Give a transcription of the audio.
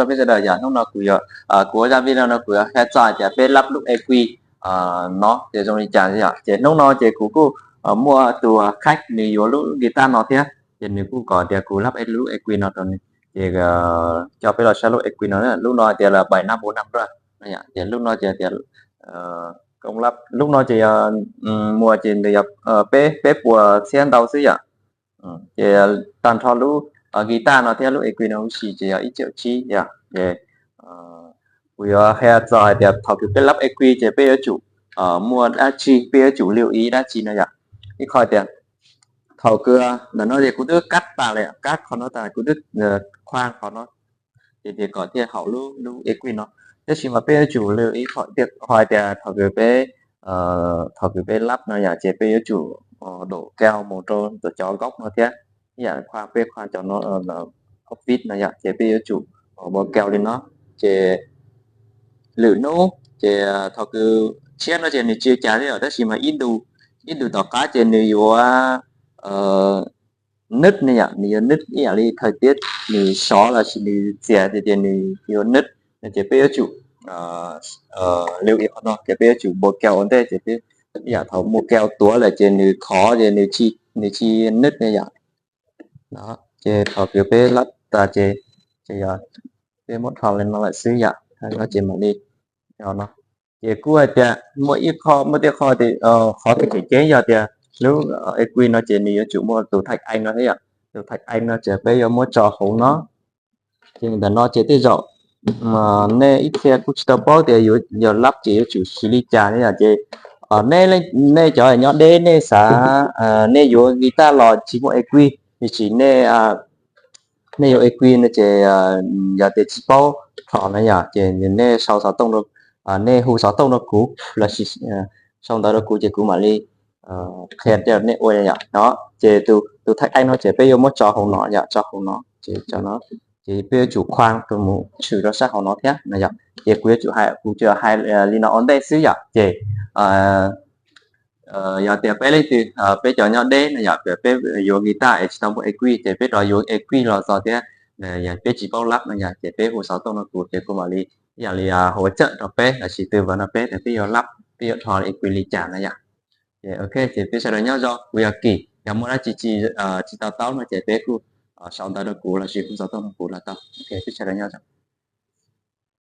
peb sawv daws yom. Hnub no kuv yuav, kuv ua zaj video no kuv yuav qhia txog tias peb lab lub EQ no ces zoo li cas yom. Ces hnub no ces kuv kuj muaj tus khaib nws yuav lub guitar no thiab, ces nws kuj kom tias kuv lab lub EQ no rau nws. Ces coj peb los saib lub EQ no, lub no tias là bảy năm bốn năm rồi no yom. Ces lub no ces tias công lab lub no ces yog muag ces nws yog peb, peb puas txhiab ntau xwb yom. Ces tag nrho lub guitar no thiab lub EQ no huv si ces yog ib triệu tsib yom. Ces kuv yuav qhia txog hais tias thaum kws peb lab EQ ces peb yuav tsum muaj dab tsi, peb yuav tsum lưu ý dab tsi no yom. Ib qho tias thaum kws ntawm no ces kuv twb kab tas lawm, kab qhov no tas kuv twb qhuaj qhov no, ces tias kom thiaj haum lub, lub EQ no. Tab sis mas peb yuav tsum lưu ý qhov tias thaum kws peb, thaum kws peb lab no yom ces peb yuav tsum đổ keo mus rau cov gốc no thiab. Ib yam qhuaj, peb qhuaj cov no, gốc vít no yom, ces peb yuav tsum ua keo li no. Ces lwm hnub ces thaum kws tshiab no ces nws tsis ua cas thiab yom, tab sis mas ib ntu, ib ntu tom qab ces nws yuav nứt ne yom, nws yuav nứt ib yam li thời tiết nws sov los sis nws txias tias nws yuav nứt no ces peb yuav tsum lưu ý qhov no, ces peb yuav tsum npua keo ua ntej, ces peb ib yam thaum muaj keo tuav lawm ces nws khov ces nws tsis nứt ne yom. Ces thaum kws peb lab tas ces, ces yog peb muab rho li no lawm xwb yom, no ces mam li no. Ces kuj hais tias muaj ib qho, muaj tej qho, qhov tseem ceeb yog tias lub EQ no ces nws yuav tsum muaj tus thaj anv no thiab yom. Tus thaj anv no ces peb yuav muab tso hauv no. Ces ntawm no ces tej zaum nej ib txhia kuj tsis tau paub tias yuav, yog lab ces yuav tsum siv li cas ne yom. Ces nej cov nyob deb nej xav, nej yuav guitar los tsis muaj EQ, tiam sis nej, nej yuav EQ no ces yog tias tsis paub rho no yom, ces nej sau xov tooj, nej hu xov tooj rau kuv los sis sau ntawv rau kuv ces kuv mam li qhia rau nej ua yom. No ces tus thaj anv no ces peb yuav muab tso hauv no yom, tso hauv no ces, ces peb yuav tsum qhuaj tus mus tshwm rau sab hauv no thiab no yom. Ces kuv yuav tsum hais, kuv tsuas hais li no ua ntej xwb yom. Ces yog tias peb leej twg, peb cov nyob deb no yom, peb yuav guitar es tsis tau muaj EQ ces peb rov yuav EQ los txog thiab, yog peb tsis paub lab no yom, ces peb hu xov tooj rau kuv ces kuv mam li, ib yam li hỗ trợ rau peb los sis tư vấn rau peb tias peb yuav lab, peb yuav rho EQ li cas no yom. Ces ok, ces peb sawv daws nyob zoo, kuv yog Kim, yog muaj dab tsi tsis, tsis to taub no ces peb kuj sau ntawv rau kuv los sis hu xov tooj rau kuv los tau. Ok, peb sawv daws nyob zoo.